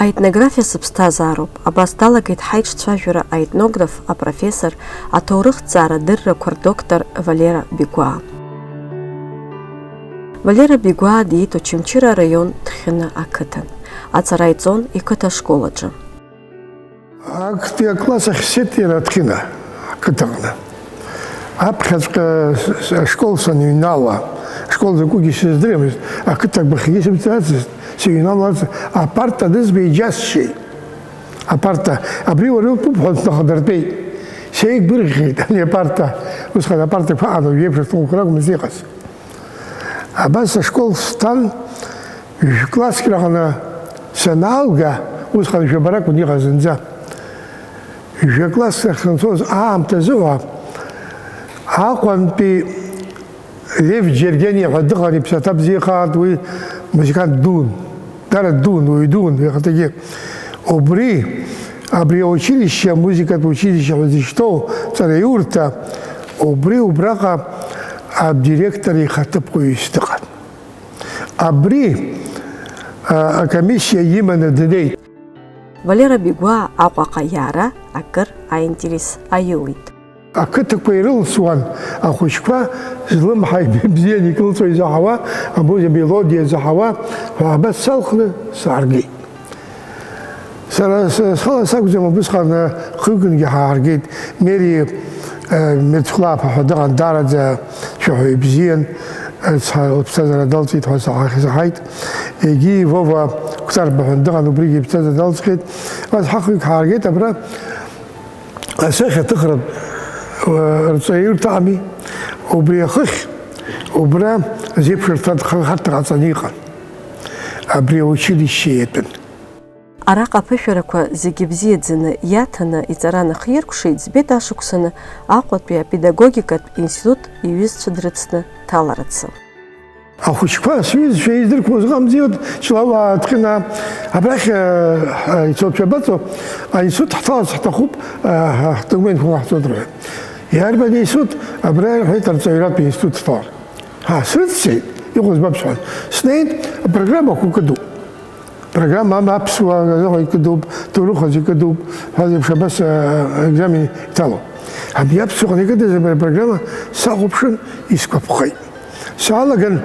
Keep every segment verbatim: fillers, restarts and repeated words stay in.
Аетнографиа сыԥсҭазаароуп, абас далагеит ҳаиҿцәажәара аетнограф, апрофессор, аҭоурыхҭҵаара дыррақәа рдоктор Валера Бигәаа. Валера Бигәаа диит Очамчыра араион Ҭхьына ақыҭан. Аҵара иҵон иқыҭа ашкол аҿы. Актәи акласс ахь сцеит иара Ҭхьына ақыҭаҟны. Аԥхьаҵәҟьа с-, с-, ашкол саныҩнала, ашкол закәугьы сыздырамызт, ақыҭа агәахьгьы сымцацызт, сыҩналарц апарта анызба иџьасшьеит. Апарта, абри уара утәуп ҳәа снахдыртәеит. Сеигәырӷьеит ани апарта, усҟан апартақәа аҟан уажәеиԥш астолқәа ракәмызт иҟаз. Абас ашкол сҭан, жәкласск раҟны санаалга, усҟан жәабаракәын иҟаз зынӡа. Жәакласск ахь санцоз аамҭазы ҳәа, Аҟәантәи Лев Џьергениа ҳәа дыҟан, иԥсаҭа бзиахааит, уи музыкант дуун, дара дуун, уаҩ дуун, ихаҭагьы. Убри, абри аучилишьче, амузыкатә училишьче ҳәа зышьҭоу ҵараиурҭа, убри убраҟа адиректор ихаҭыԥуаҩыс дыҟан. Абри, а, акомиссиа иманы днеит. Валера Бигәаа Аҟәаҟа иаара акыр аинтерес аиуит. Ақыҭақәа ирылҵуан ахәыҷқәа, злымҳа бзианы икылҵәо изаҳауа, амуза мелодиа заҳауа ҳәа абас салхны сааргеит. Сара с-, схала сакәӡам, убысҟан, э, хҩыкгьы ҳааргеит. Мери, э, Мецхәлаԥа ҳәа дыҟан, даараӡа цәаҳәа ибзиан, э, цҳа-, лыԥсҭазаара далҵит ҳәа саҳа-, саҳаит. Егьи Вова Қәҭарба ҳәа дыҟан, убригьы иԥсҭазаара далҵхьеит. Абас ҳахҩык ҳааргеит абра. Асахьа аҭыхратә, э, рҵаҩырҭами, убри ахыхь, убра зеиԥшырҭа ха-, харҭа ҟаҵаны иҟан. Абри аучилишьче иатәын. Араҟа аԥышәарақәа зегьы бзиаӡаны иаҭаны иҵара нахиркәшеит, збеит ашықәсаны Аҟәатәи апедагогикатә институт иҩызцәа дрыцны дҭаларацы. Ахәыҷқәа, сҩызцәа издырқәоз ыҟамзи, урҭ ҷлауаа, Ҭхьына, абрахь, э, ҳа-, ицо, шәабацо, аинститут ҳҭаларц ҳҭахуп, э, ҳ-, ҳдокументқәа ҳцоит рҳәеит. Иарбан институт? Абра ирҳәеит, арҵаҩратә институт ҳҭалар. Ҳа, срыццеит, иҟоу збап сҳәан. Снеит, апрограммақәа кыдуп. Программа ам-, аԥсуаа азыҳәа икыдуп, ҭоурых азы икыдуп, ҳәа зеиԥш абас, а, а, аекзамен иҭало. Абри аԥсуаҟны икыдыз абри апрограмма сахәаԥшын, исгәаԥхеит. Саалаган,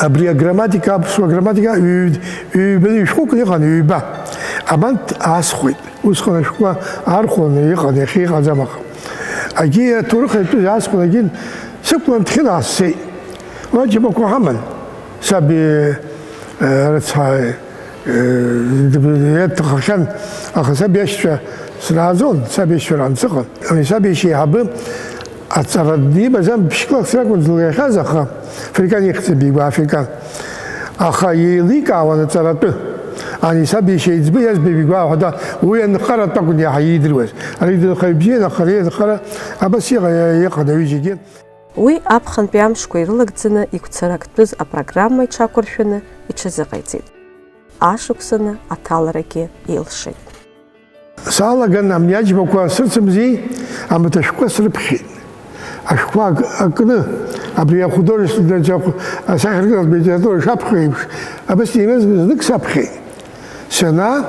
абри аграмматика, аԥсуа грамматика ҩ-, ҩба, ҩ-шәҟәык иҟан, ҩба. Абант аасхәеит. Усҟан ашәҟәқәа архәаны иҟан, иахьа иҟаӡам аха. Агьи аҭоурых аҩтәы аасхәаны агьын сықәлан Ҭхьына сцеит. Уа џьабақәа ҳаман. Саб, э, рыцҳа, э, дыҭахахьан, аха саб иашьцәа срааӡон, саб иашьцәа раан сыҟан. Ани саб иашьа еиҳабы аҵара димаӡам, ԥшькласск ракәын зылгахьаз, аха африкан ихьӡын Бигәаа африкан. Аха еиликаауан аҵаратәы. Ани саб иашьа еиҵбы иазбеи Бигәаа ҳәа да, уи анхаратә акәын иаҳа иидыруаз. Ари дынхаҩ бзиан, аха ари анхара абас иҟа-, иҟан аҩыџьагьы. Уи аԥхынтәи амшқәа ирылагӡаны игәцарактәыз апрограмма иҽақәыршәаны иҽазыҟаиҵеит. Ашықәсаны аҭаларагьы илшеит. Саалаган амни аџьмақәа срыцымзи, амаҭәашәҟәқәа срыԥхьеит. Ашәҟәқәа ак-, акны, абри ахудожественный, асахьаркыратә литература шаԥхьо еиԥш, абас ианызгьы знык саԥхьеит. Санаа,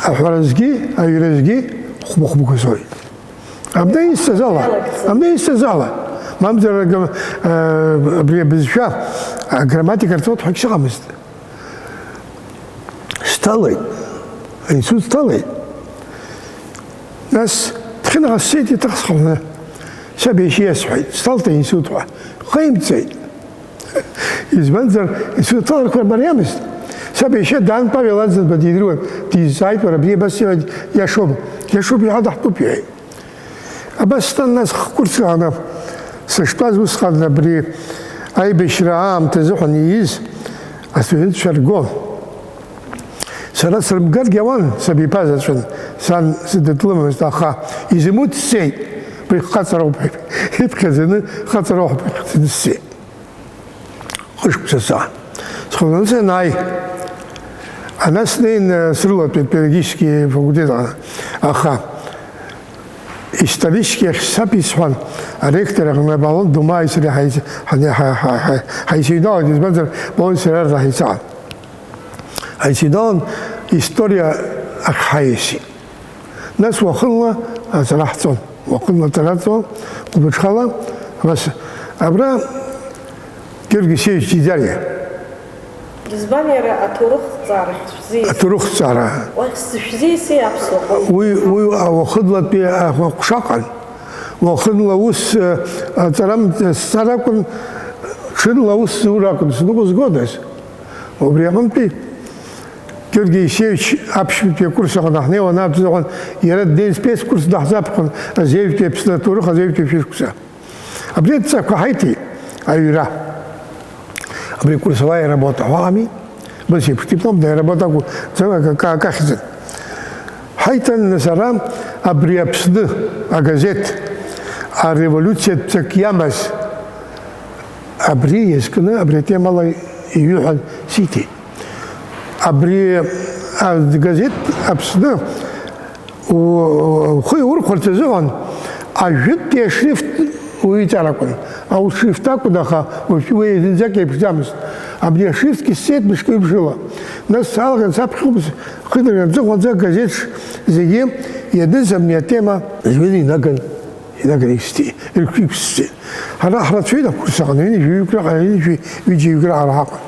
аҳәаразгьы, аҩразгьы хәба-хәбақәа соит. Абна исҭаз ала, абна исҭаз ала. Мамзар агра-, э, абри абызшәа, аграмматика рҵоит ҳәа шыҟамызт. Сҭалеит, аинститут сҭалеит. Нас Ҭхьына ҟасҵеит, иҭахсхьан. Саб иашьа иасҳәеит, сҭалт аинститут ҳәа. Хаимҵеит. Избанзар, институт дҭаларқәа мариамызт. Саб иашьа даан, Павел Аӡынба дидыруан, дизҵааит, уара, абри абас иҟан, иашоума? Иашоуп, иҳәа, даҳтәуп, иҳәеит. Абас стәан, нас хкәырцааны сыштәаз усҟан абри аибашьра аамҭа азыҳәан ииз астудентцәа ргон. Сара срымгаргьы ауан, сабиԥа заҵәын, сан сыда длымамызт, аха изымуит сцеит, убри хаҵароуп ҳәа иԥхьаӡаны, хаҵароуп ҳәа иԥхьаӡаны сцеит. Хышықәса саан. Схәылнаныс анааи, ана снеин, э, срылатәеит педагогический факультет аҟны. Аха исторически ахь саб исҳәан, аректор аҟны Балон Думаи сареи ҳаиз-, ҳани-, ҳа-, ҳа-, ҳа-, ҳаицыҩналеит, избанзар, Балон сара ара ҳаицаан. Аинститут далан, история ахь ҳаиасит. Нас уахынла аҵара ҳҵон. Уахынла аҵара ҵо, Хәылбыҽхала, абас, абра Георги Алексеевич Ӡиӡариа. Дызбан иара аҭоурыхҭҵаарахь шәзиас? Аҭоурыхҭҵаара. Уахь сышәзиаси аԥсуа ҳәа? Уи, уи уахынлатәи аҟәша аҟан. Уахынла ус, э, аҵара сҵар акәын, ҽынла ус зур акәын, сныҟәызгодаз. Убри аҟынтәи Георги Алексеевич аԥшьбатәи акурс аҟны ҳнеиуан, аԥсуа ҳәан, иара днеин спецкурс даҳзаԥхьон, азеижәтәи Аԥсны аҭоурых, азеижәтәи шәышықәса. Абри адҵақәа ҳаиҭеит, аҩра. Абри акурс ала иаработа ҳәа ами, быс еиԥш дипломная работа акәу, ӡа-, ка-, ка-, кахьӡын. Ҳаиҭан, нас, ара абри Аԥсны агазеҭ, ареволиуциатә ҵак иамаз, абри иазкны, абри атемала иҩыҳәан сиҭеит. Абри агазеҭ Аԥсны у-, ухы иаурхәарц азыҳәан ажәытәтәи ашрифт уиҵар акәын. Аушрифт акәын, аха уажәтәи уи зынӡак еиԥшӡамызт. Абри ашрифтгьы сҵеит мышкы ҩбжала. Нас салаган саԥхьоуп, хыдырҩа рзыхәанӡа агазеҭ зегьы ианыз абни атема зҩыда инаган. Инаганы исҭи-, ирқәиқәсҵеит. Ҳара ҳрацәаҩын акурс аҟны, ҩынҩажәаҩык раҟара, ҩынҩажәи ҩыџьаҩык раҟара ҳаҟан.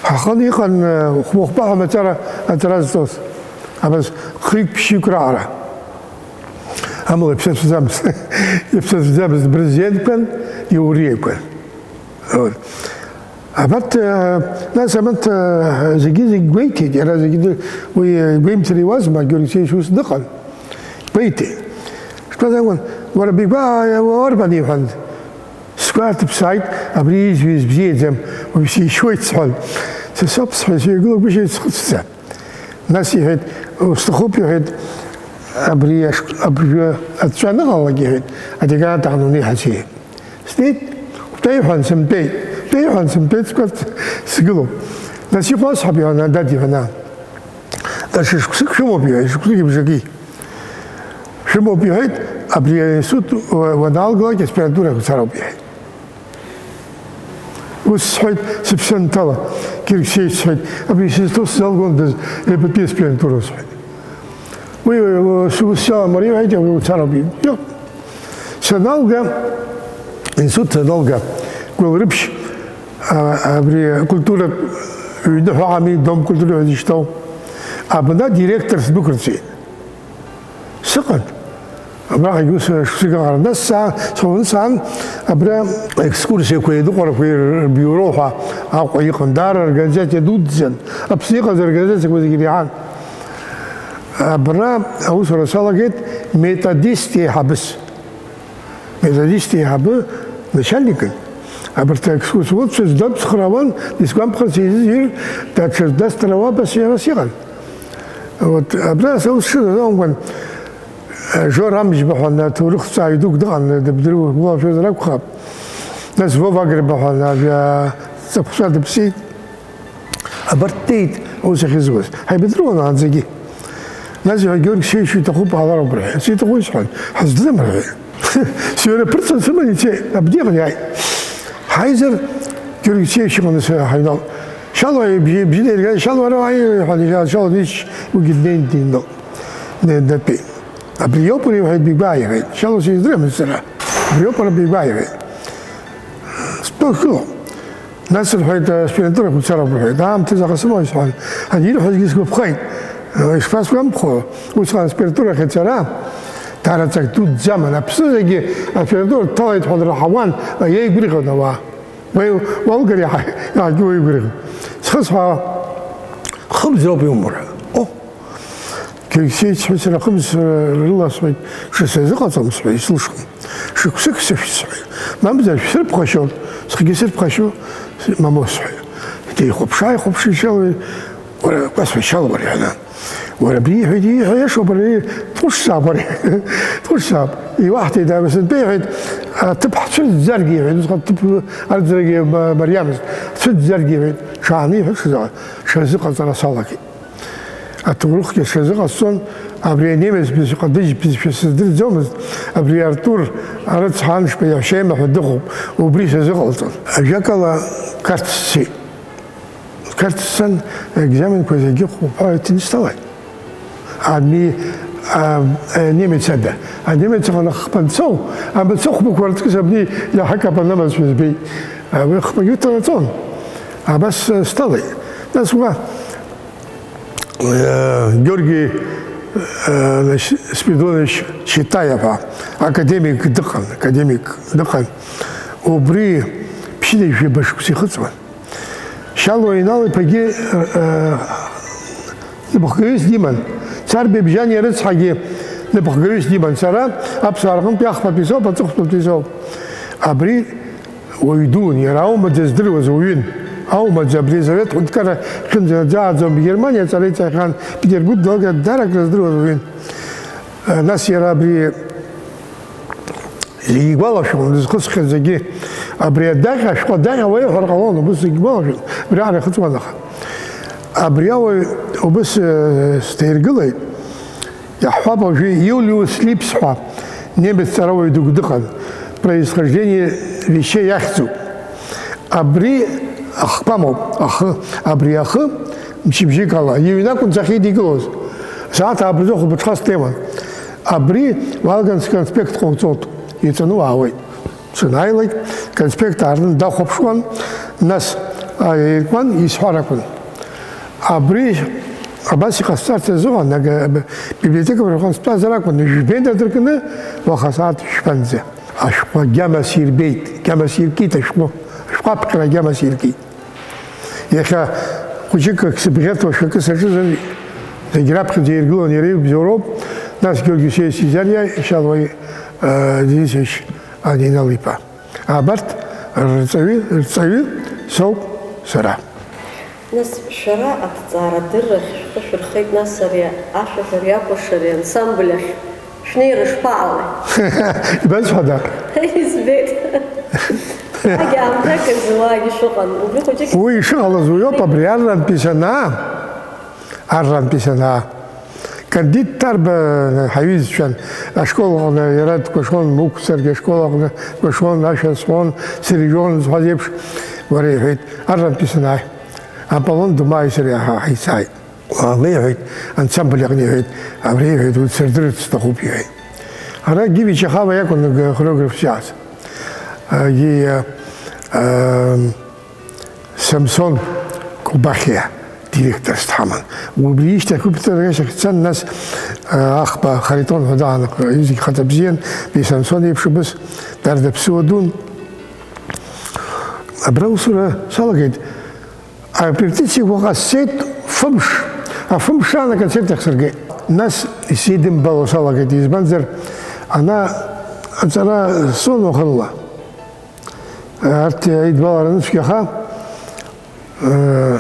Ҳаҟны иҟан, э, хәба-хәба ҳәа мацара аҵара зҵоз. Абас хҩык-ԥшьҩык раҟара. Амала иԥсаҵәӡамызт. Иԥсаҵәӡамызт, брезентқәан, иуриақәан. Вот. Абарҭ, э, нас абарҭ, э, зегьы-зегь гәеиҭеит, иара зегьы ды-, уи, э, гәеимҭар иуазма, Георги Алексеевич ус дыҟан. Гәеиҭеит. Шԥазакәын, уара бигәаа уарбан иҳәан. Сгәы ааҭыԥсааит, абри изҩыз бзиаӡам, уажә сишьуеит сҳәан. Са соуп сҳәан, сҩагылоуп, схыцәца. Нас иҳәеит, усҭахуп, иҳәеит, абри ашк-, абыржәы аҵәҵәа аныҟалалак, иҳәеит, адеканат аҟны унеиҳарц, иҳәеит. Снеит, утәеи ҳәан сымтәеит, утәеи ҳәан сымтәеит, сгәарц сгылоуп. Нас иҟоу асҳәап, иҳәан, дад, иҳәан, аа. Даҽа шықәсык шәымоуп, иҳәеит, шықәсыки бжаки. Шәымоуп, иҳәеит, абри аинститут уа-, уанаалгалак аспирантура уцароуп, иҳәеит. Ус сҳәеит, сыԥсы анҭала, Георги Алексеевич сҳәеит, абри сызҭоу сзалгондаз, ҩбатәи аспирантура, сҳәеит. Уи, уи, ус, ус иаламыр, иҳәеит, абри уцароуп, иҳәеит. Саналга, институт саналга, Гәылрыԥшь, а, абри акультуратә ҩны ҳәа ами, дом культуры ҳәа зышьҭоу, абна директор сдәықәырҵеит. Сыҟан. Абраҟагь ус шықәсык аҟара. Нас саа-, схәыҷны саан, абра аекскурсиақәеи аныҟәарақәеи рбиуро ҳәа Аҟәа иҟан. Даара организациа дуӡӡан. Аԥсны иҟаз аорганизациақәа зегьы иреиҳан. Абра аусура салагеит методист еиҳабыс. Методист еиҳабы начальникын. Абарҭ аекскурсоводцәа здацхраауан, исгәамԥхарц изызҩыр, даҽа здасҭарауа абас иара сыҟан. Вот, абра са ус шыҟаз акәымкәан, Жора Амжьба ҳәа аҭоурыхҭҵааҩ дук дыҟан, дыбдыруа, бгәалашәозар акәхап. Нас Вова Агрба ҳәа, ажәа ҵыԥхшәа дыԥсит. Абарҭ дтәеит аус ахьызуаз. Ҳаибадыруан уаанӡагьы. Нас иҳәа, Георги Алексеевич, иҭахуп, аалароуп рҳәеит. Сиҭаху исҳәан, ҳаздырам рҳәеит. Сҩарыԥырҵын сыман ицеит, абни иҟны иааит. Ҳаизар, Георги Алексеевич иҟны сыҩ-, ҳаҩналт. Шьалуа ибжьы, ибжьы наирган, Шьалуа ара уааи, иҳәан, Шьалуа днеишь, уигьы днеин диннылт. Днеин днатәеит. Абри иоуп, уара иҳәеит, бигәааиҳәеит. Шьалуа сиздырамызт сара. Абри иоуп, уара бигәааиҳәеит. Стәы ахьыҟоу. Нас рҳәеит, аспирантурахь уцароуп рҳәеит. Аамҭа заҟа сымои сҳәан, анирҳәозгьы сгәаԥхеит. Ишԥасгәамԥхо, усҟан аспирантурахь ацара даара ҵак дуӡӡаман. Аԥсны зегьы аспирантура дҭалеит ҳәа драҳауан, еигәырӷьон ауаа. Уи уалгар иаҳа-, иаҳагьы уеигәырӷьон. Схы сҳәаауа, хымз роуп иумур. О! Алексеи сҳәеит, сара хымз рыласҳәеит, ҽа сазыҟаҵом сҳәеит, исылшом. Шықәсык сышәҭ сҳәеит. Мамзар шәсырԥхашьоит, схгьы сырԥхашьо, мамоу сҳәеит. Деихәаԥшы-ааихәаԥшит Шьалуа, уара, кәасҳәа Шьалуа, уара, иҳәан. Уара, абри ииҳәеит, ииҳәо иашоуп, ари дҟәышзаап, ари дҟәышзаап. Иуаҳҭеит, ааба сынтәа иҳәеит, аҭыԥ ҳцәырӡӡаргьы иҳәеит, усҟан аҭыԥ арӡрагьы ма-, мариамызт, ҳцәырӡӡаргьы иҳәеит, ҽааны иҳәеит, ҽазыҟа-, ҽазыҟаҵара салагеит. Аҭоурыхгьы сазыҟасҵон, абри анемец бызшәа, ҟадыџь бызшәа сыздырӡомызт, абри Артур арыцҳа Аншба иаҳәшьа имаҳәа дыҟоуп, убри сазыҟалҵон. Ажәакала, Қарҭ сцеит. Шәарҭ сцан, аекзаменқәа зегьы хәба ҭынч сҭалааит. Ани, а, а, немец ада. Анемец аҟны хԥа анцо, амцо хәбақәа рыҵкыс абни иаҳа капанамазшәа збеит. А, уи хԥагьы ҭанаҵон. Абас, а, сҭалеит. Нас уа, а, Георги, а, значит, Спиридонович Читаиа ҳәа академик дыҟан, академик дыҟан. Убри ԥшьынҩажәи жәаба шықәса ихыҵуан. Шьалуа Инал-иԥагьы, э, напхгаҩыс диман. Царбеи Бжьаниа рыцҳагьы напхгаҩыс диман. Сара аԥсуаа рҟынтәи ахԥатәи соуп, аҵыхәтәантәи соуп. Абри уаҩ дуун, иара аумаӡа здыруаз уаҩын. Аумаӡа абри Асовет ҳәынҭқарра хьымӡӷ наӡааӡом, Германиа аҵара иҵахьан, Петербург далаган даара акрыздыруаз уаҩын. Э, нас иара абри Зегьы игәалашәон, дызхысхьаз зегьы. Абри адаҟьа, ашәҟәы адаҟьа уеиҳәар ҟалон, убыс зегьы игәалашәон, убриаҟара ихыҵуан аха. Абри ауаҩ убыс, э, сҭаиргылеит, иаҳҳәап, уажәы Иулиус Липс ҳәа немец ҵарауаҩ дук дыҟан, происхождение вещей иахьӡуп. Абри ахқәа амоуп, ахы, абри ахы, мчыбжьык ала, иҩны акәын сахьидикылоз. Асааҭ ааба рзы хәылбыҽха снеиуан. Абри уалган сконспект ҟауҵоит, иҵаны уаауеит. Санааилак, конспект аартны дахәаԥшуан, нас, а, иркуан, исҳәар акәын. Абри абас иҟасҵарц азыҳәан, ага, б-, библиотека рҟны стәазар акәын, жәбеит адыркны, уаха асааҭ ҩажәанӡа. Ашәҟәы агьама сирбеит, гьама сиркит ашәҟәы, ашәҟәы аԥҟара агьама сиркит. Иахьа хәыҷык ак сыбӷьаҭуашәа акы саҿызар, зегь раԥхьаӡа иргылон иара ибзоуроуп, нас Георги Сеиа Сизариа, Шьалуа, э, Денисович Адинал-иԥа. Абарҭ рҵаҩы, рҵаҩы соуп сара. Нас шәара аҭҵаарадыррахь шәхы шәырхеит, нас ари ашәаҳәареи акәашареи ансамбль ахь шәнеира шԥаҟалеи? Ибазҳәада? Избеит. Агьаамҭак азы уаагьы шәыҟан, убри хәыҷык. Уи ишыҟалаз уиоуп, абри аррантәи санаа, аррантәи санаа. Кандид Ҭарба ҳаҩызцәан, ашкол аҟны иара дкәашон, мықәцаргьы ашкол аҟны дкәашон, ашәа сҳәон, сыржәуан зҳәаз еиԥш, уара иҳәеит, аррантәи санааи, Аполлон Думаи сареи ҳа-, ҳаицааит. Уаала иҳәеит, ансамбль аҟны иҳәеит, абра иҳәеит, уи дсырдырырц сҭахуп иҳәеит. Ара Гиви Чахава иакәын хореографс иааз. Егьи, а, а, Самсон Кобахиа директорс дҳаман. Убри ишьҭахь уԥҵәарашахь дцан, нас, а, Ахба Харитон ҳәа даанаго, аҩызагь хаҵа бзиан, уи Самсон еиԥш убыс, дара даԥсыуа дун. Абра аусура салагеит, арепетициақәа ҟасҵеит фымш, афымш аан аконцерт ахь сыргеит. Нас исидымбало салагеит, избанзар, ана аҵара сцон уахынла. Арҭ аидвалара анцәгьаха, э,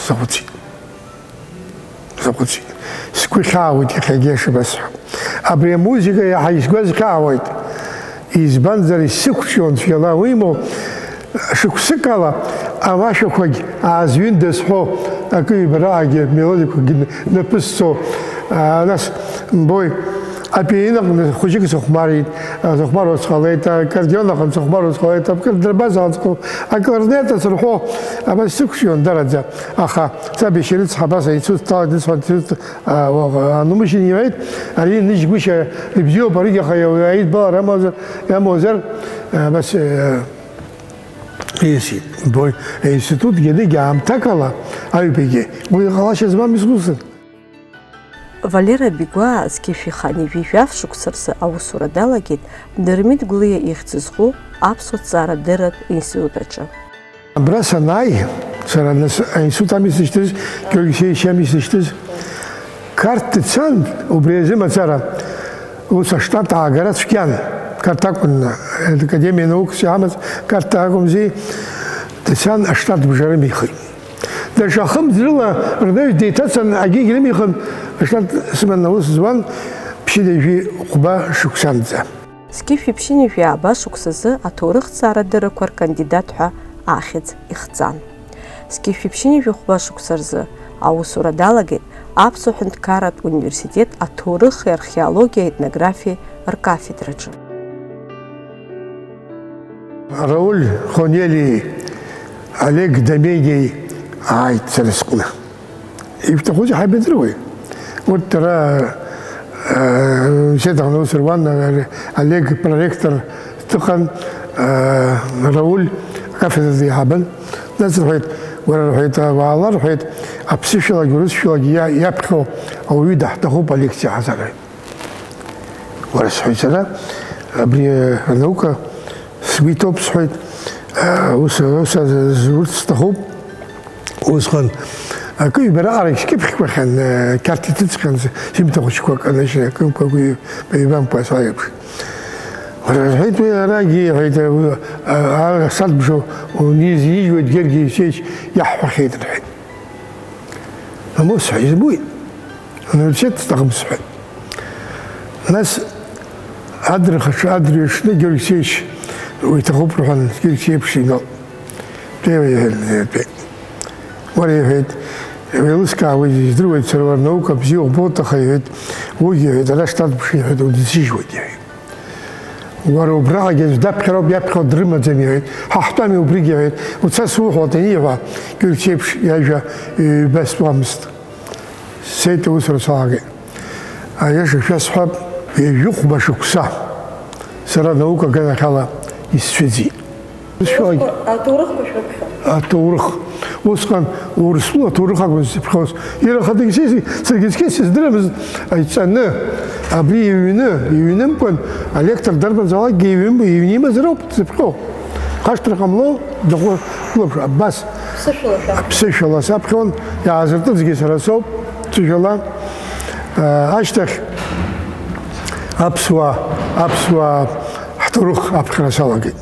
саҟәыҵит. Саҟәыҵит. Сгәы хьаауеит иахьагьы шыбасҳәо. Абри амузыка иаҳа исгәазхьаауеит. Избанзар, исықәҿион цәгьала уимоу, шықәсыкала амашәақәагь аазҩында сҳәо, акы-ҩба раҟагьы мелодиақәагьы напысҵо, а, нас, мбои, апианино аҟны хәыҷык сыхәмарит, а, сыхәмаруа сҟалеит, аккордеон аҟны сыхәмаруа сҟалеит, акыр дырбазаалҵқәа, акларнет асырҳәо, абас сықәҿион дараӡа, аха саб ишьа рыцҳа абас аицуҭ дҭалеит, дысҳәан, дсуҭ, а, уаҟа, анумышьҭын иҳәеит, ари ныжьгәышьа ибзиоуп, аригьы аха иа-, аидбалара амазар, иамоузар, а, абас, а, Исит, бой, аинститут гьаныгь аамҭак ала аҩбагьы уи ҟалашьа змам изусҭан. Валера Бигәаа зқьи жәшәи хынҩажәи жәаф шықәса рзы аусура далагеит Дырмит Гәлиа ихьӡ зху аԥсуа ҭҵаарадырратә институт аҿы. Абра санааи, сара нас аинститут ами сышьҭыз, Георги Сеишьами сышьҭыз, Қарҭ дцан, убри азы мацара, ус аштат аагара цәгьан. Қарҭ акәын, академиа наукс иаҳамаз Қарҭ акәымзи, дцан аштат бжа рымихит. Даҽа хымз рыла рнаҩс деиҭацан, агьигь рымихын, аштат сыманы аус зуан ԥшьынҩажәи хәба шықәсанӡа. Зқьи жәшәи ԥшьынҩажәи ааба шықәсазы аҭоурыхҭҵаарадыррақәа ркандидат ҳәа ахьӡ ихҵан. Зқьи жәшәи ԥшьынҩажәи хәба шықәса рзы аусура далагеит Аԥсуа ҳәынҭқарратә университет аҭоурыхи археологиеи аетнографиеи ркафедраҿы. Рауль Хонелии, Олег Домегии, Ааит, сара сҟны. Ишәҭахузеи, ҳаибадыруеи? Урҭ дара, э, университет аҟны аус руан, э, Олег проректор дыҟан, э, Рауль акафедра деиҳабын. Нас рҳәеит, уара, рҳәеит, уаала, рҳәеит, аԥсышәалагьы урысшәалагьы иа-, иаԥхьо ауаҩы даҳҭахуп алекциа ҳазар, рҳәеит. Уара, сҳәеит сара, абри анаука сгәы иҭоуп, сҳәеит, ус, ус, ус, урҭ сҭахуп. Усҟан акы ҩбара арагь скьыԥхьқәахьан, қьарҭ иҭыҵхьан, сымҭа хәыҷқәак анашьа, акымкәа, ҩбамкәа, ас еиԥш. Уара, рҳәеит, уи арагьы, иҳәеит, а, а, садбжо, унизижьуеит Георги Евсеевич, иаҳҳәахьеит, рҳәеит. Мамоу, сҳәеит, избоит. Университет сҭахым, сҳәеит. Нас адырхаҽ-, адырҩаҽны Георги Алексеевич уи иҭахуп рҳәан, Георги Алексеевич иналт. Дәеиуа иҳәеит, дәеиуа. Уара, иҳәеит, еилыскаауеит, издыруеит сара уара наука бзиа уҟәбоит, аха, иҳәеит, уигьы, иҳәеит, ара штатбжа, иҳәеит, удысыжьуеит, иҳәеит. Уара убраҟагь аӡә даԥхьароуп, иаԥхьо дрымаӡам, иҳәеит. Ҳа ҳтәами убригь, иҳәеит. Уца суҳәоит, аниҳәа, Георги Алексеевич иажәа ҩба стәамызт. Сцеит аусура салагеит. Аиаша шәасҳәап, ҩажәихәба шықәса сара анаука аганахьала исцәыӡит. Усҟан аҭоурыхқәа шәрыԥхьон. Аҭоурых. Усҟан Урыстәыла аҭоурых акәын сзыԥхьоз. Иара хадагьы сеси-, саргьы схьи сыздырамызт, аиҵаны, абри иҩны, иҩнымкәан, алектор дарбанзаалакгьы иҩны, иҩны имазароуп дзыԥхьо. Хашҭра ҟамло, дыҟәы-, дылаԥш-, абас. Ԥсышәала шәаԥхьон. Ԥсышәала саԥхьон, иаазыртызгьы сара соуп, ԥсышәала. Э, ашьҭахь аԥсуаа, аԥсуаа ҳҭоурых аԥхьара салагеит.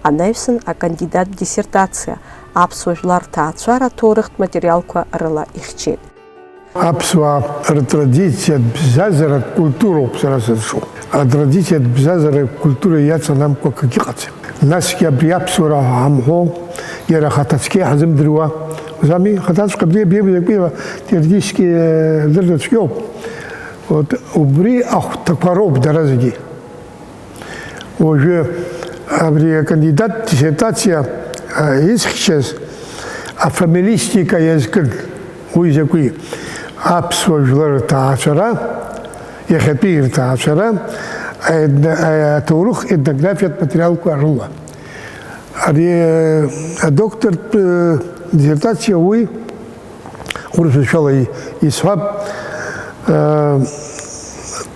Анаҩсан акандидат диссертациа аԥсуа жәлар рҭаацәара аҭоурыхтә материалқәа рыла ихьчеит. Аԥсуаа ртрадициатә бзазаратә культуроуп сара сызҿу. Атрадициатә бзазаратә культура иацанамкәа акгьы ыҟаӡам. Насгьы абри аԥсуара ҳамҳәо, иара ахаҭацқьа иаҳзымдыруа, узами, ахаҭаҵәҟьа абри абри абри акәиба теоретически, э, дырра цәгьоуп. Вот, убри ахәҭақәа роуп дара зегьы. Уажәы абри акандидат диссертациа, а, изхьчаз афамилистика иазкын. Уи закәи? Аԥсуа жәлар рҭаацәара, иахьатәи рҭаацәара, аетно-, а, аҭоурых етнографиатә материалқәа рыла. Ари, а, адоктортә, а, диссертациа уи Урысбызшәала и-, исҳәап, э,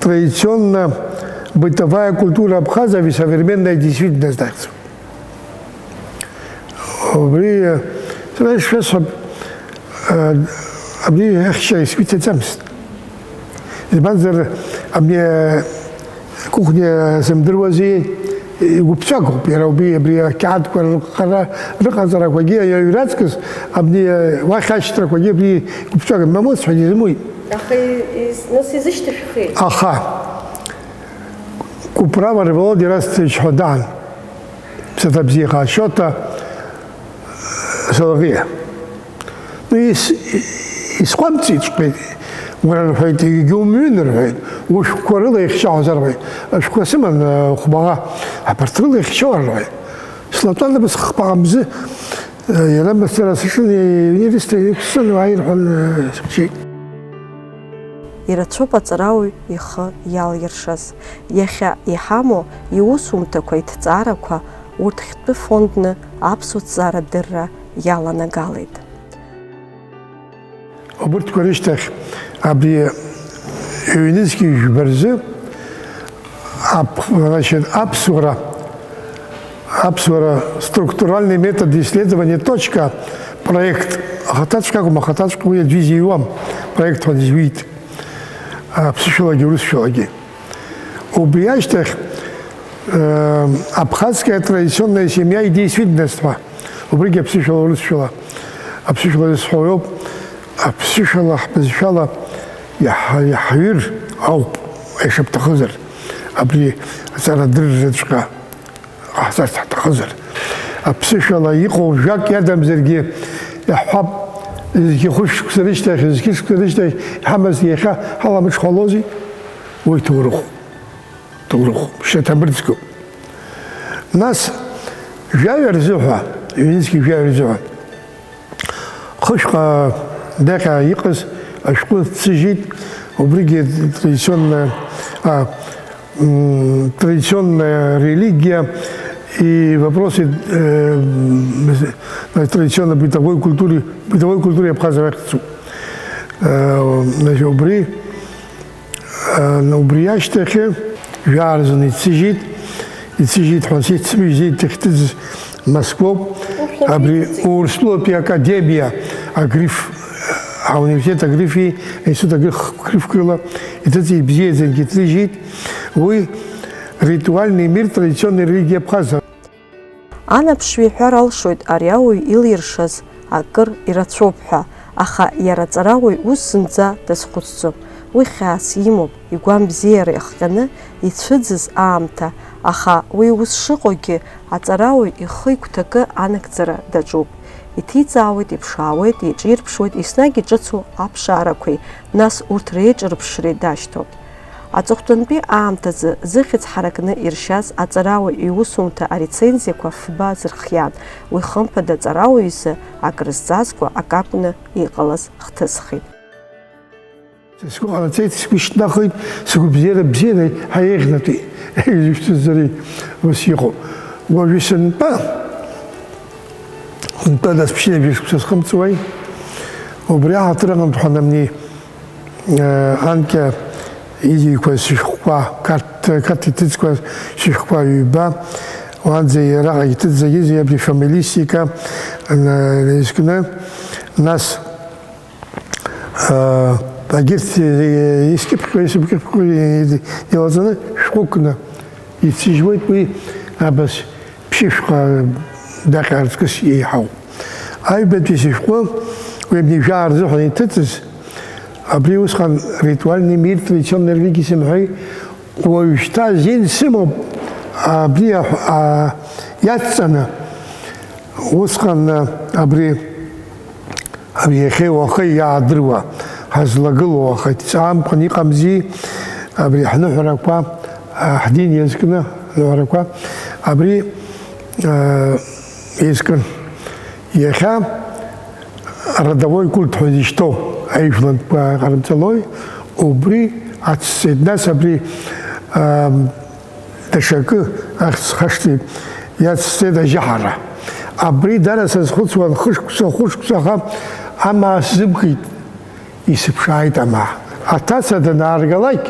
традиционно-бытовая культура абхазов и современная действительность ахьӡуп. Убри, э, сара ишәасҳәап, э, абри ахьча исгәы иҭаӡамызт. Избанзар, абни, э, Кухня зымдыруази, игәыԥҵәагоуп иара убри, абри ақьаадқәа рыҟара-, рыҟаҵарақәагьы, аҩра аҵкыс абни, уахь ашьҭрақәагьы абри игәыԥҵәаган, мамоу сҳәан изымуит. Аха и-, ис-, нас изышьҭышәхи? Аха Куправа Револод Ерасҭович ҳәа даан, ԥсаҭа бзиахаа Шьоҭа Салаҟиа. Ну, ис-, исҟәамҵит, сҳәеит. Уара, рҳәеит, егьа умҩын, рҳәеит, ушәҟәқәа рыла ихьчоу ҳазар, рҳәеит. Ашәҟәқәа сыман, э, хәбаҟа, абарҭ рыла ихьчоу, рҳәеит. Слатәан абас хԥа мзы, э, иара мацара сыҽны, э, иҩнеирысҭа иқәсны, уааи, рҳәан, э, сыхьчеит. Ирацәоуп аҵарауаҩ ихы иалиршаз. Иахьа иҳамоу иусумҭақәа, иҭҵаарақәа урҭ хьтәы фондны аԥсуа ҭҵаарадырра иаланагалеит. Убырҭқәа рышьҭахь абри ҩнызқьи жәба рзы ап-, значит, аԥсуара, аԥсуара структуральный метод исследования точка проект, ахаҭаҵәҟьа акәым, ахаҭаҵәҟьа уи аӡәы изиҩуам, проект ҳәа изҩит, аԥсышәалагьы урысшәалагьы. Убри ашьҭахь, э, абхазская традиционная семья и действительность ҳәа, убригьы аԥсышәала, урысшәала, аԥсышәала зысҳәо иоуп, аԥсышәала ҳбызшәала иаҳ-, иаҳҩыр ауп, ишыбҭахызар, абри аҵарадырраҵәҟьа ҟаҳҵарц ҳҭахызар. Аԥсышәала иҟоу жәак иадамзаргьы иаҳҳәап, зқьи хәышә шықәса рышьҭахь, зқьи шықәса рышьҭахь иҳамаз иахьа ҳаламыҽхәалози? Уи ҭоурыхуп. Ҭоурыхуп, шьаҭамырӡгоуп. Нас жәаҩа рзыҳәа, ҩнызқьи жәаҩа рзыҳәа, Хышәҟа даҟьа иҟаз ашәҟәы дсыжьит, убригьы традиционная, а, м, традиционная религия и вопросы, э, м, традиционно-бытовой культуры, бытовой культуры Абхазии ахьӡуп. Э, значит, убри Убри ашьҭахь жәаа рзын ицыжьит, ицыжьит ҳәа сеицыбжьеит дахьҭыҵыз Москвоуп. Урыстәылатәи абри Урыстәылатәи академиа агриф, ауниверситет агрифи аинститут агриф, грифқәа рыла иҭыҵит, ибзиаӡангьы иҭыжьит. Уи ритуальный мир традиционной религии абхаза. Анаԥшҩы иҳәар алшоит ари ауаҩ илиршаз акыр ирацәоуп ҳәа, аха иара аҵарауаҩ ус зынӡа дазхәыцӡом. Уи хьаас имоуп, игәам бзиара иахҟьаны ицәыӡыз аамҭа, аха уи ус шыҟоугьы, аҵарауаҩ ихы игәҭакы анагӡара даҿуп. Иҭиҵаауеит, иԥшаауеит, иҿирԥшуеит, еснагь иҿыцу аԥшаарақәеи, нас урҭ реиҿырԥшреи дашьҭоуп. Аҵыхәтәантәи аамҭазы зыхьӡ ҳаракны иршьаз аҵарауаҩ иусумҭа арецензиақәа фба зырхиан, уи хымԥада аҵарауаҩ изы акрызҵазкуа акакәны иҟалаз хҭысхит. Сгәы ҟанаҵеит, сгәы шьҭнахит, сгәабзиара бзианы ҳаиеӷьнатәи, ишәҭыӡырҩ ус иҟоуп. Уажәы сынтәа, сынтәа нас ԥшьынҩажәа шықәса схымҵуеи, убри аҳаҭыр аҟынтә ҳанамнеи, Анкьа изҩқәа сышәҟәқәа, Қарҭ, Қарҭ иҭыҵқәа сышәҟәқәа ҩба, уанӡа иара иҭыҵ зегьы абри фамилистика наизкны, нас, а, агьырҭ искьыԥхьқәа, исыԥхьыԥхьқәа илаҵаны шәҟәыкны ицыжьуеит уи абас. Ԥшьышәҟа даҟьа аҵкыс еиҳау. Аҩбатәи сышәҟәы, уи абни жәаа рзыҳәан иҭыҵыз, абри усҟан ритуальный мир традиционной религии сымҳәеи, уажәшьҭа азин сымоуп, абри аҳ-, а, иацҵаны, усҟан, а, абри Абри иахьеи уахеи иаадыруа, ҳазлагылоу, аха иҭҵаамкәан иҟамзи, абри ҳныҳәарақәа, а, ҳдин иазкны ҳныҳәарақәа, абри, а, иазкын. Иахьа родовой культ ҳәа изышьҭоу аижәлантәқәа ҟарымҵалои, убри ацҵеит. Нас абри, а, Даҽакы ахьӡ хашҭит, иацсҵеит ажьаҳара. Абри дара сазхәыцуан хышықәса, хәышықәса, аха амаа сзымкит, исыԥшааит амаа. Аҭаца данааргалак,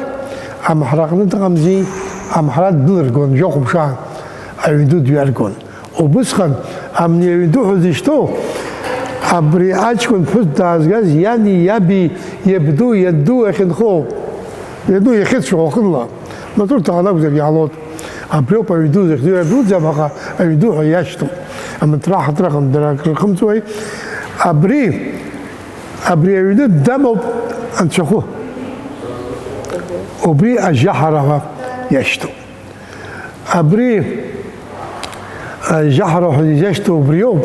амҳраҟны дыҟамзи, амҳра ддәылыргон, жәохә мшаан, аҩн ду дҩаргон. Убысҟан амни аҩн ду ҳәа зышьҭоу, абри аҷкәын ԥҳәыс даазгаз иани, иаби, иабду, ианду ахьынхоу, ианду иахьыцәоу уахынла. Матурҭа акәзаргьы ҟалоит. Абриоуп аҩн ду захьӡу, иадуӡӡам, аха аҩн ду ҳәа иашьҭоуп. Амаҭра-ҳаҭраҟны дара акрырхымҵуеи? Абри, абри аҩны дамоуп анцәахәы. Убри ажьаҳара ҳәа иашьҭоуп. Абри ажьаҳара ҳәа изашьҭоу убриоуп.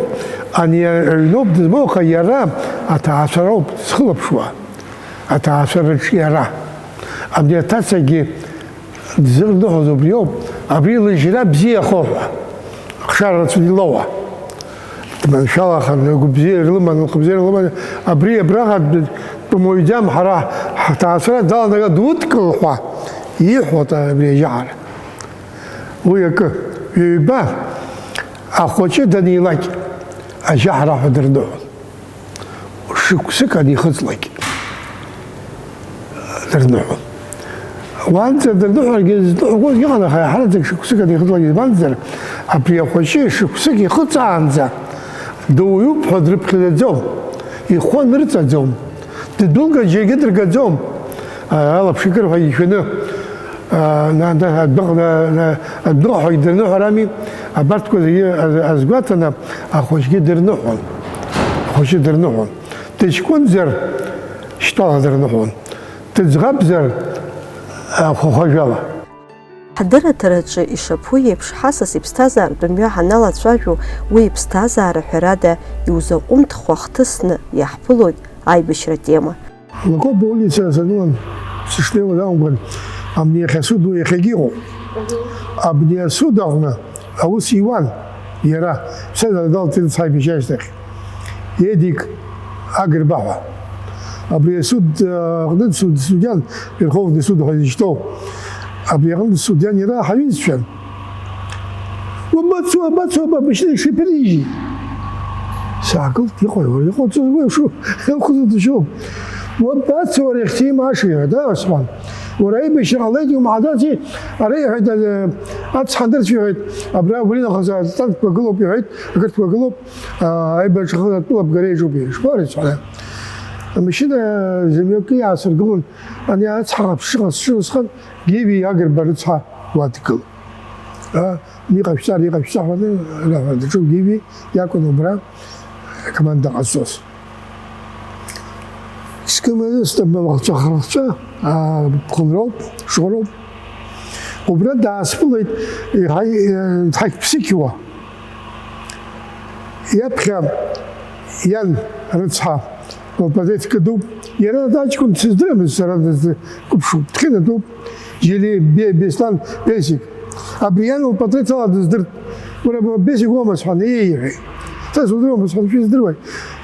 Ани аҩноуп дызмоу, аха иара аҭаацәароуп дызхылаԥшуа. Аҭаацәа рыҿиара. Абни аҭацагьы дзырныҳәоз убриоуп, абри лыжьра бзиахо ҳәа, хшара рацәаны илоуа. Дманшәалахар, лгәабзиара лыман, лхыбзиара лыман, абри абраҟа дтәымуаҩӡам, ҳара ҳҭаацәара даланага дудкыл ҳәа иҳәоит абри ажьаҳара. Уи акы, ҩба ахәыҷы данилак, ажьаҳара ҳәа дырныҳәон. Шықәсык анихыҵлак дырныҳәон. Уаанӡа дырныҳәаргьы зныҳәақәоз иҟан, аха иаҳараӡак шықәсык анихыҵлак, избанзар, абри ахәыҷы шықәсык ихыҵаанӡа дуаҩуп ҳәа дрыԥхьаӡаӡом, ихәы анырҵаӡом, ддәылгар џьаргьы дыргаӡом. Алаԥш икыр ҳәа ишәаны, а, на, на, адәныҟ-, на, на, адәныҟа ҳәа идырныҳәарами, абарҭқәа зегьы аз-, азгәаҭаны, ахәыҷгьы дырныҳәон. Ахәыҷы дырныҳәон. Дыҷкәынзар, шьтәала дырныҳәон. Дыӡӷабзар, а, хәахәажәала. Ҳдырраҭараҿы ишаԥу еиԥш, ҳасас иԥсҭазаартә мҩа ҳаналацәажәо, уи иԥсҭазаара ҳәарада иузаҟәымҭхо ахҭысны иаҳԥылоит аибашьра атема. Лакоба улица санылан, сышнеиуаз акәымкәан, абни иахьа асуд ду иахьагьы иҟоуп. Абни асуд аҟны аус иуан иара, ԥсҭазаара далҵит сҳаибашьра ашьҭахь. Едик Агрба ҳәа. Абри асуд, э, аҟнытә суд, судиан, Верховный суд ҳәа изышьҭоу, абри аҟнытә судиан иара ҳаҩызцәан. Уабацо, уабацо, ба бышьны ишиԥырижьи? Саагылт, иҟои, уара, иҟоуҵои, уи ашу, иҟоуҵо дышьоуп. Уабацо, уара, иахьҭимаша, иҳәа, да, Осман? Уара аибашьра ҟалеит, иумаҳаӡаци? Ара иҳәеит, э, ацҳа анырцә иҳәеит, абра убри нахыс атанкқәа гылоуп иҳәеит, ақырҭқәа гылоуп, аа, аибашьра атәыла абгара иаҿуп иҳәеит. Ишԥари, сҳәара? Амашьына зымҩакы иаасыргылон, ани ацҳа ҟаԥшьыҟа сшыҟасҵан, Гиви Агрба рыцҳа уа дгылан. Аа, иҟашәҵар, иҟашәҵа ҳәа раҳәа даҿуп, Гиви иакәын убра акоманда ҟазҵоз. Скымазы снапы лахҿа-хлахҿа, аа, ԥхынроуп, шоуроуп. Убра даасԥылеит, иҳа-, иҳақьԥсықьуа. Иаԥхьа иан рыцҳа, лпатреҭ кыдуп. Иара аҷкәын дсыздырамызт, сара дызкыԥшуп, дхьынатәуп. Џьили Бе-, Беслан Бесик. Абри иан лпатреҭ ала дыздырт. Уара, Бесик уоума, сҳәан, еи, иҳәеит. Са судыруама, сҳәан, шәиздыруеи?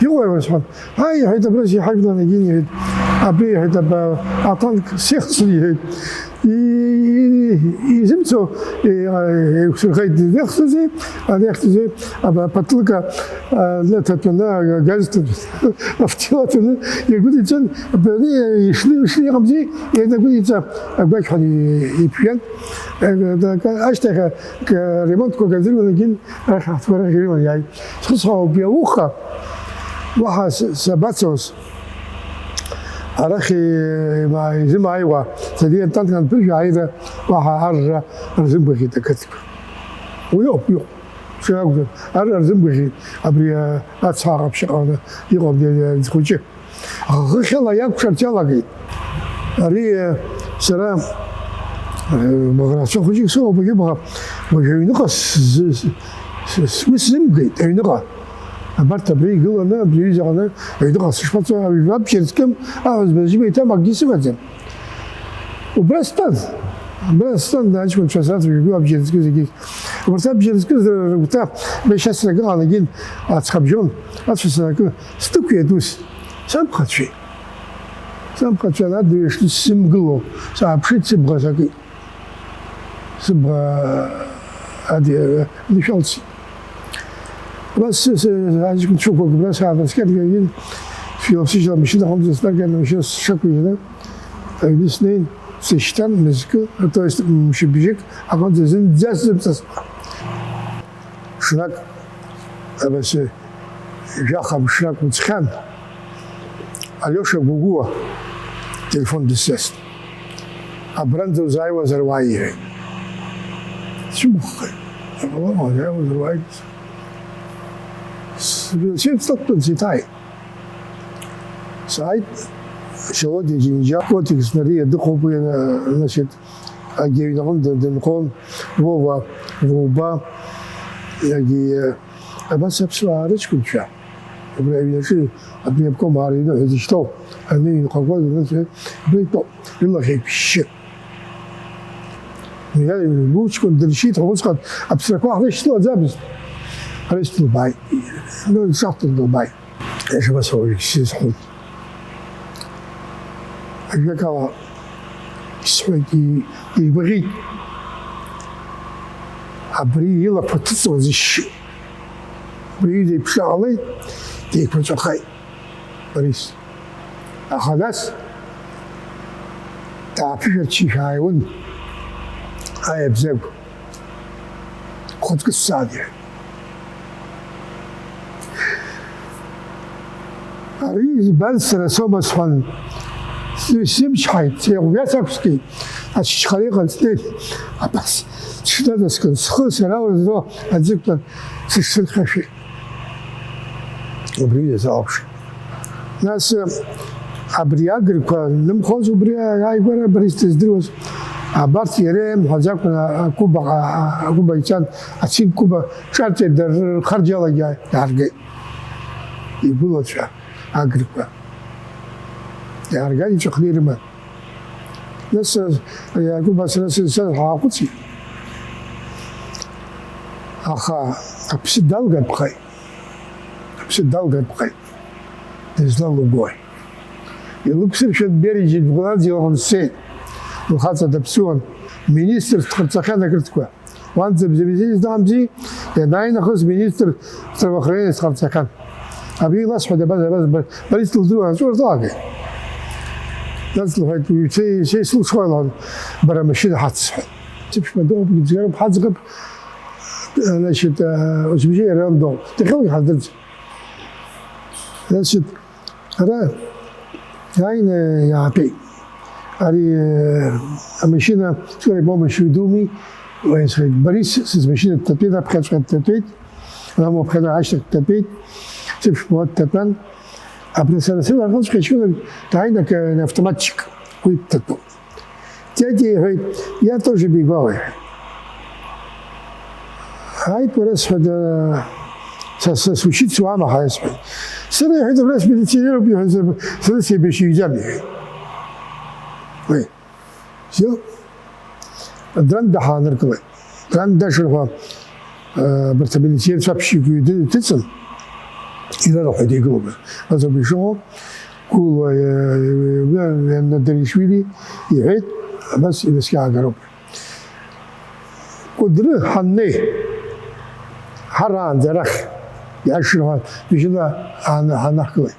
Иҟои, уара, сҳәан. Ҳаи, иҳәеит, абра сиҳажәлан агьин, иҳәеит. Абри, иҳәеит, аба-, атанк сихсын, иҳәеит. И-, и-, изымцо, и-, а, еиқәсырхеит, иахьӡузеи, ани иахьӡузеи, аба-, апатлыка, а, лыҭатәаны, агаз ҭатәаны, автилаҭаны, иагәыдиҵан, абри ишны, ишны иҟамзи, ианагәыдиҵа, агәақьҳәа и-, иԥжәан. Э, да, ка-, ашьҭахь, а, к-, ремонтқәак азыруан, егьин, арахь ҳаҭбарахь ирыман иааит. Схы схаауп, иауха, уаҳа с-, сабацоз. Арахь, э, ма-, изымааиуа, саргьы атанк анԥыржәа, ааира уаҳа арра рзымгәаӷьит ақыҭқәа. Уи ауп, иҟоу. Ҽа акәзар, арра рзымгәаӷьит, абри, а, ацҳа ҟаԥшьыҟа аҟны иҟоу абри, а, хәыҷы. Аха хыхьала иакәшарц иалагеит. Ари, э, сара, э, баӷрацәа хәыҷык сыҟоуп, егьи баӷа, уажә аҩныҟа сзы-, с-, с-, сгәы сзымгеит, аҩныҟа. Абарҭ абри игыланы, абри аҩыза аҟны, аҩныҟа сышԥацо, абжьарҵкы, аҳәызба зжьыба иҭам акгьы сымаӡам. Убра стәан, убра стәан, аҷкәынцәа сацәажәо, абжьарҵкы зегьы. Убарҭ абжьарҵкы рыгәҭа, бешьацрак ыҟан, егьин, аҵхабжьон, ацәацракы, сдәықәиеит ус. Самхацәеит. Самхацәа надыҩашьны сзымгыло, сааԥшит, сыбӷа сакит. Сыбӷа ади-, адышәалсит. Абас с-, с-, аҷкәынцәақәак убра саанаскьаргьы, философиала машьына аҟынӡа снарган, машьына сшақәыжьны, аҩны снеин, сышьҭан, мызкы, то есть, мшыбжьык аҟынӡа зынӡа сзымҵасуа. Ҽнак, абас, жәаха мшрак уцхьан, Алиоша Гәыгәуа телефон дысзаст. Абранӡа узааиуазар уааи, иҳәеит. Сымххеит. Абалама узааиуазар уааи. Сыбзиа сыцлактәын, сиҭааит. Сааит, Шьалодиа Џьынџьа, Котик Знариа дыҟоуп уи, значит, агьи аҩнаҟны дын-, дынхон, Вова Вуба, агьи, абас аԥсуаа рыҷкәынцәа, абри аҩнаҿы, абри аобком аарыҩны ҳәа дышьҭоуп, аҩны иҩнқәа гон, абри итәоуп, рылахь еиқәшьшьы. Иара лыҷкәын дыршьит ҳәа усҟан аԥсрақәа ҳрышьҭылаӡамызт. Ҳрышьҭылбааит, ну, шахҭа дылбааит. Иашьа Басауа исҳәеит. Ажәакала, исҳәеит, и-, ижәбахьеит. Абри илақәа ҭыҵуа зышьшьы. Убри иҩыза иԥшааҟалеит, деиқәаҵәахеит Борис. Аха нас дааԥышәарччашәа ааиуан, аиабзагә. Хәыҷкы сцаан, иҳәеит. Ари избан сара соума сҳәан, сымчҳаит, сеиҟәжәа сақәскит, аччхара иҟан снеит, абас сҽнанаскын, схы сара уразо аӡықәтәан сыҽсырхьашәеит. Убри иазалаԥшит. Нас, абри агырқәа нымхоз убри ааигәара Борис дыздыруаз, абарҭ иара имҳәаӡакәа акәыба, акәыба ицан, ацинк кәыба ҿарҵеит, рхарџьалагьы иааргеит. Игәылацәа агырқәа иаарган, иҵәахны ирыман. Нас, акәыба сара сынцан ҳааҟәыҵит. Аха аԥсы далгатәхеит. Аԥсы далгатәхеит. Дызлалугои? Илықәсыршәан, Бериа Џьынџьуанӡа илаҟәны дцеит. Лхаҵа даԥсуан. Министрс дҟарҵахьан ақырҭқәа. Уанӡа бзамзин издамзи, ианааи нахыс министр здравоохранения дҟарҵахьан. Абри иласҳәеит, абас, абас, ба-, Борис дылдыруан, аҵәуара далагеит. Нас лҳәеит, уи, се, се слушала, лҳәан, бара амашьына ҳацсҳәа. Сыԥшәма дыҟоуп, ибзиароуп, ҳаӡӷаб, значит, э, усбжьы иара дыҟоуп. Дахьоугь ҳаздырӡом. Значит, ара иааины иаатәеит. Ари, э, амашьына, скорая помощь уи думи, уи схеит. Борис, сызмашьына дҭатәеит, аԥхьаҵәҟьа дҭатәеит, рамоу аԥхьаӡа ашьҭахь дҭатәеит, сыԥшәма дҭатәан. Абри сара сывараҟынҵәҟьа ишьуны дааины акы, автоматчик уи дҭатәоуп. Дядя иҳәеит, я тоже бегу, иҳәеит. Ааит, уара, сҳәеит, са, са сучиться уамаҳаи, сҳәеит. Сара, иҳәеит, абра смилиционеруп, иҳәеит, сара, сара сеибашьыҩӡам, иҳәеит. Уи, всё. Дранда ҳааныркылеит. Дранда шырҳәа, э, абарҭ амилиционерцәа аԥшьҩык иҩны иҭыҵын, ирарҳәеит, игылоуп. Азоуп ишыҟоу, Кулуа, э, э, э, Надаришвили иҳәеит, абас инаскьаагароуп. Кәыдры ҳаннеи, ҳараанӡа арахь иашьцәа бжьыла ҳан-, ҳанаҳгылеит.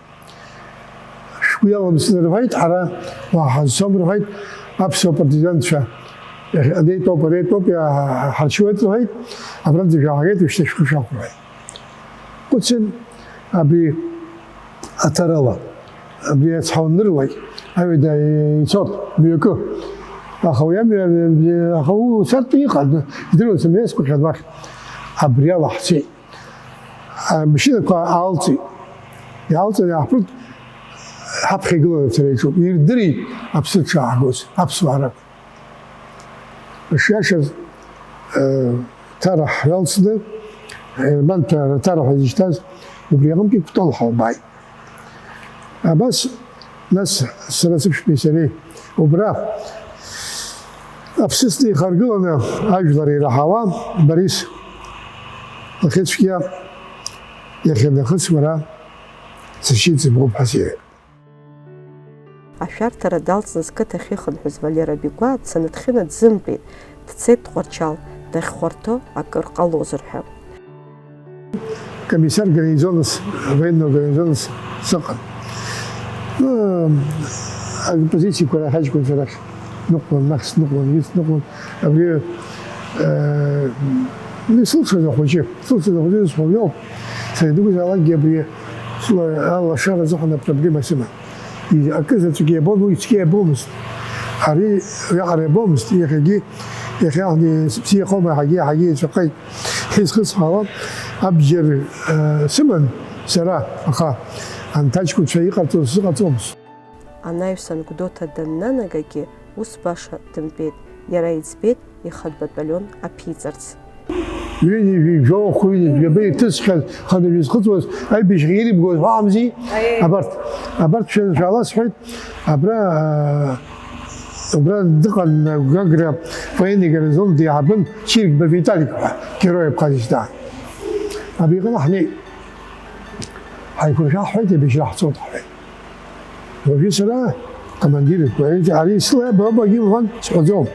Шәгәы иалымсын рҳәеит, ҳара уаҳа ҳазцом рҳәеит, аԥсуа партизанцәа. Иахьа-, ареитәоуп, ареитәоуп, иа-, ҳаршьуеит рҳәеит, абранӡа шәаҳагеит, ушьҭа шәхы шәахә рҳәеит. Хәыцын, абри аҭарала, абри ацҳа уныруеит, аҩада ицоит, мҩакы. Аха уи амҩа, аха уи усартә иҟан, идыруан, сымҩасқәахьан уахь. Абри ала ҳцеит. Амашьынақәа аалҵит. Иаалҵын, иааҳԥырт, ҳаԥхьа игылан ацара иаҿуп. Ирдырит аԥсы дшааҳгоз, аԥсуаа ракәын. Ишиашаз, э, Ҭара ҳҩалҵны, Ерманҭа Ҭара ҳәа изышьҭаз, убри аҟынтәи Кәтол ҳалбааит. Абас, нас, сара сыԥшәмеи сареи убра аԥсыӡ ихаргыланы ажәлар ираҳауа, Борис, лахьыцәгьа иахьанахыс уара сышьит сыблоуп ҳәа сиҳәеит. Ашәарҭара далҵны зқыҭахь ихынҳәыз Валера Бигәаа дцаны дхьынаӡымтәеит, дцеит Тҟәарчал, дахьхәарҭоу акыр ҟалозар ҳәа. Комиссар гарнизонс, военного гарнизонс сыҟан. Ну, оппозициақәа рахь аҷкәынцәа рахь ныҟәон, нахыс ныҟәон, ҩыц ныҟәон. Абри, э, ну, исылшоз ахәыҷы, исылшоз ахәыҷы зҳәо иоуп. Сара идугәызаалакгьы абри сла-, алашара азыҳәан апроблема сыман. И-, акы заҵәык иабон, уи цқьа иабомызт. Ари уиаҟара иабомызт, иахьагьы, иахьа сыбзиахома, иаҳагьы, иаҳагьы еицәахеит. Исхысҳәаауа абџьар, э, сыман сара, аха анҭ аҷкәынцәа иҟарҵоз сыҟаҵомызт. Анаҩсан Гәдоуҭа даннанагагьы ус баша дымтәеит, иара иӡбеит ихатә баталион аԥиҵарц. Ҩынҩажәи жәохә, ҩынҩажәаба ирҭысхьаз, хынҩажәа изхыҵуаз, аибашьра ирымгоз уаҳамзи? Аиеи. Абарҭ, абарҭ шәа-, шәааласҳәеит, абра, аа, убра дыҟан Гагра военный гарнизон деиҳабын Чиргба Виталик ҳәа, Герой Абхазиа даа. Абри иҟны ҳнеит. Ҳаиқәыршәа ҳҳәеит, аибашьра ҳцоит ҳҳәеит. Уажәы сара, командирқәа, ари сла иабо-, иабогьы умҳәан, сҳәаӡом.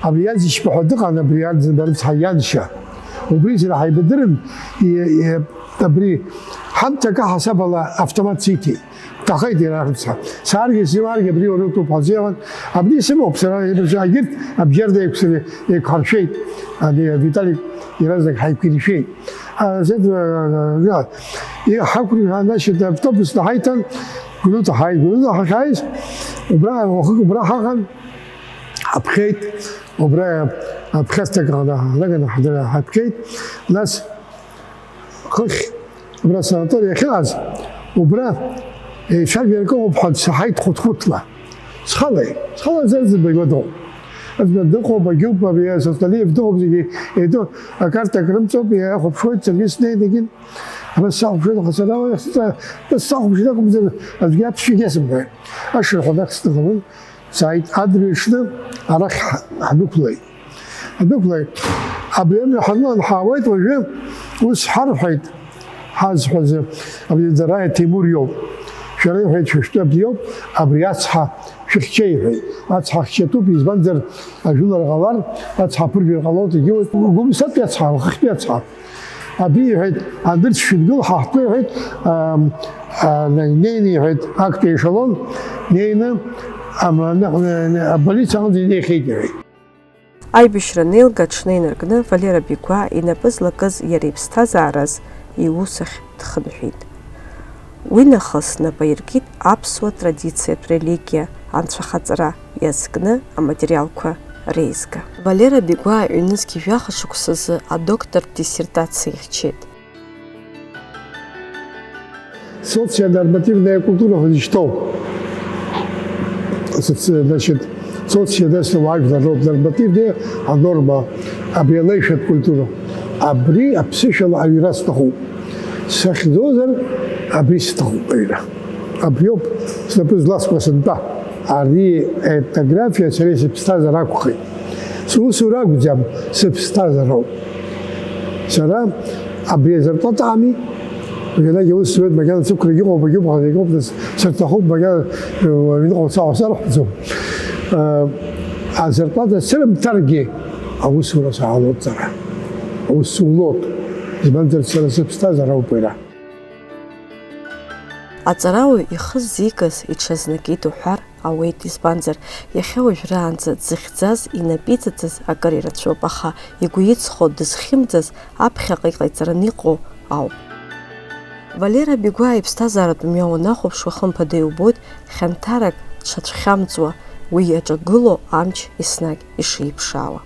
Абри иаӡышьба ҳәа дыҟан, абри арӡынба рыцҳа ианшьа. Убри сара ҳаибадырын, и-, и-, абри ҳамҭакы ҳасаб ала автомат сиҭеит. Дҭахеит иара рыцҳа. Сааргьы симааргьы абри уара утәуп ҳәа сзеиуан. Абри сымоуп сара, егьырҭ абџьарда еиқәсыр-, еиқәҳаршәеит. Ани Виталик иаразнак ҳаиқәиршәеит. А, зед, а, а, а, и-, ҳақәыршәа, значит, автобусны ҳаиҭан, Гәдоуҭа ҳааит, Гәдоуҭа ҳахьааиз, убра, уахык убра ҳаҟан, ҳаԥхьеит, убра аԥхьа сҭак аҟны ҳнаганы ҳдыр-, ҳаԥхьеит, нас хыхь убра санаториа иахьыҟаз, убра еицәажәарак ыҟоуп ҳәа саҳаит хәыҭхәыҭла. Схалеит, схала зырӡырба игәадоуп. Аӡәы дыҟоуп, агьуп, абри Сослалиев дыҟоуп, зегьы еидо, акарта акрымҵоуп, иахәаԥшуеит, саргьы снеин егьин. Абас сахәаԥшуеит, аха сара уи ахьсыҵа, абас сахәаԥшит акәымзар, аӡәгьы аԥшьҩгьы асымҳәеит. Ашырҳәа нахыс дыҟалон, сааит, адырҩаҽны арахь ҳ-, ҳдәықәлеит. Ҳдәықәлеит. Абри амҩа ҳанылан ҳаауеит уажәы, ус ҳарҳәеит, Ҳазҳәаз абри Ӡараиа Ҭемур иоуп. Шәара, иҳәеит, шәышәтәы абри иоуп, абри ацҳа шәыхьча, иҳәеит. Ацҳа хьчатәуп, избанзар, ажәылара ҟалар, ацҳа ԥыржәар ҟалоит, егьиуеит. Гәымсҭатәи ацҳа, уахахьтәи ацҳа. Абри, иҳәеит, анырцә шәыдгыл, ҳа ҳтәы, иҳәеит, ам, а, на-, неины, иҳәеит, актәи аешелон, неины, ам, аныҟ-, аболициа аҟынӡа инеихьеит, иҳәеит. Аибашьра анеилга аҽны инаркны Валера Бигәаа инапы злакыз иара иԥсҭазаараз иус ахь дхынҳәит. Уи нахыс нап аиркит аԥсуа традициатә религиа анцәахаҵара иазкны аматериалқәа реизга. Валера Бигәаа ҩнызқь жәаха шықәсазы адоктортә диссертациа ихьчеит. Соционормативная культура ҳәа изышьҭоу. Соци-, значит, социодесло ажәлар роуп, нормативная анорма, абри алеишәатә культура. Абри аԥсышәала аҩра сҭахуп. Сахьӡозар, абри сҭахуп аҩра. Абриоуп снапы зласуа сынтәа. Ари аетнографиа сара исыԥсҭазар акәхеит. Сусура акәӡам, сыԥсҭазароуп. Сара абри азарплатами, макьанагьы аус зуеит, макьана сықәрагьы ыҟоуп, агьыҟоуп, агьыҟоуп, нас сырҭахуп, макьана, э, аҩныҟа уца уасарҳәаӡом. Э, азарплата сырымҭаргьы, аусура саалоит сара. Аус сулоит. Избанзар, сара сыԥсҭазароуп иара. Аҵарауаҩ ихы ззикыз иҽазнакит уҳәар ауеит, избанзар, иахьа уажәраанӡа дзыхьӡаз, инапы иҵаҵаз акыр ирацәоуп, аха игәы иҵхо дызхьымӡаз аԥхьаҟа иҟаиҵараны иҟоу ауп. Валера Бигәаа иԥсҭазааратә мҩа уанахәаԥшуа, хымԥада иубоит хьанҭарак дшацәхьамҵуа, уи иаҿагылоу амч еснагь ишиԥшаауа.